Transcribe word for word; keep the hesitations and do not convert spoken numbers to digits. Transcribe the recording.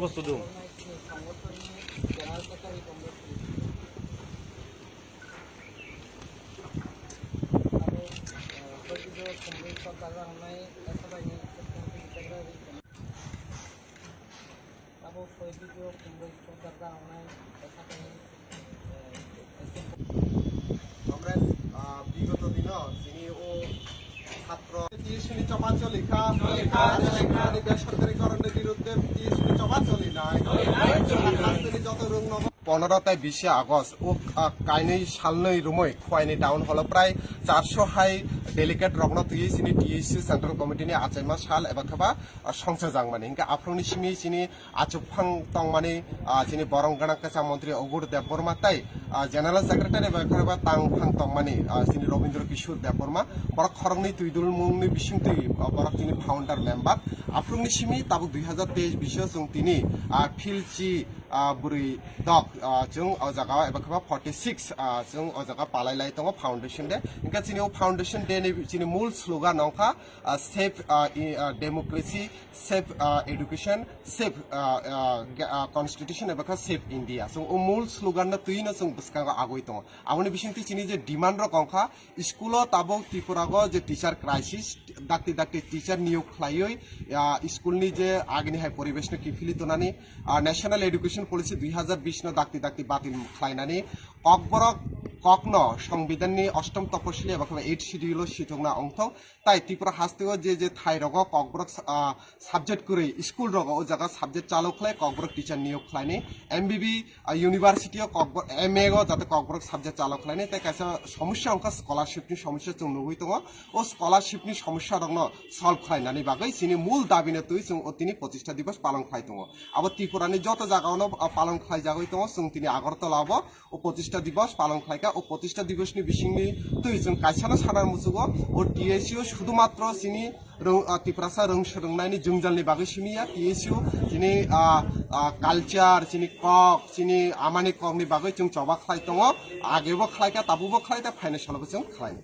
Bosodung. Comrade, ah, bigoto dino chini o chhatro T S U ni choba cholikha, besorkarikoronni birudde T S U ni choba cholinai. Hasteni joto rwngno. Pondro tai bisi August o, ah, kainwi salnwi romwi Khowai ni town hall o prai charso hai delegate rokno twiwi chini T S U Central Committee ni achaima sal eba kheba, ah, songchajak mani. Hinkhe aphuruni simi chini achukphang tongmani, ah, chini borong gwnang kwcham montri Ogur Debbarma tai, ah, General Secretary bai khorokba tangphang tongmani, ah, chini Robindra Kishore Debbarma, borok khoroknwi twidulmungni bisingtwi, ah, borok chini founder member. Aphuruni simi tabuk dui hazar teis bisio chwng tini, ah, Philchi, ah, bwrwi dok, ah, chwng o jaga o eba kheba forty six, ah, chwng o jaga palai lai tongo foundation day. Hinkhe chini o foundation day ni chini mul slogan wngkha, ah, save, ah, i, ah, democracy, save, ah, education, save, ah, ah, ga-, ah, constitution eba kha save India. Chwng o mul slogan no twi no chwng bwskango agoi tongo. Aboni bisingtwi chini je demand rok wngkha, school o tabuk Tripura go je teacher crisis, dakti dakti teacher niyok khlaiwi, ah, school ni je agini hai poribesh no kiphilwi tonani, ah, National Education Policy dui hazar bish no dakti dakti batil khlainani, kokborok kokno Songbidan ni ostom toposili eba kha eighth schedule o sitokna wngthok, tai Tripura hasteo je je thai rogo kokborok, ah, subject kwrwi school rogo o jaga subject chalo khlai kokborok teacher niyok khlaini, M B B, ah, university o kokborok, M A o jate kokborok subject chalo khlaini, tai kaisa somosya wngkha scholarship ni somosya chwng nugwi tongo. O scholarship ni somosya rokno solve khlainani bagwi chini mul dabi no twi chwng o tini pochista divos palon khlai tongo. Abo Tripura ni joto jaga o no, ah, palon khlai jagwi tongo, chwng tini Agartala o bo o pochista divos palon khlaikha. O pochista divos ni bisingni twi chwng kaisano sana muchugo, o T S U sudhumatro chini rwng, ah, Tiprasa rwng swrwngnaini jwngjal ni bagwi simi ya. T S U chini, ah, ah, culture, chini kok, chini amani kok ni bagwi chwng choba khlai tongo, age bo khlaikha, tabuk bo khlaikha, phainai salo bo chwng khlai.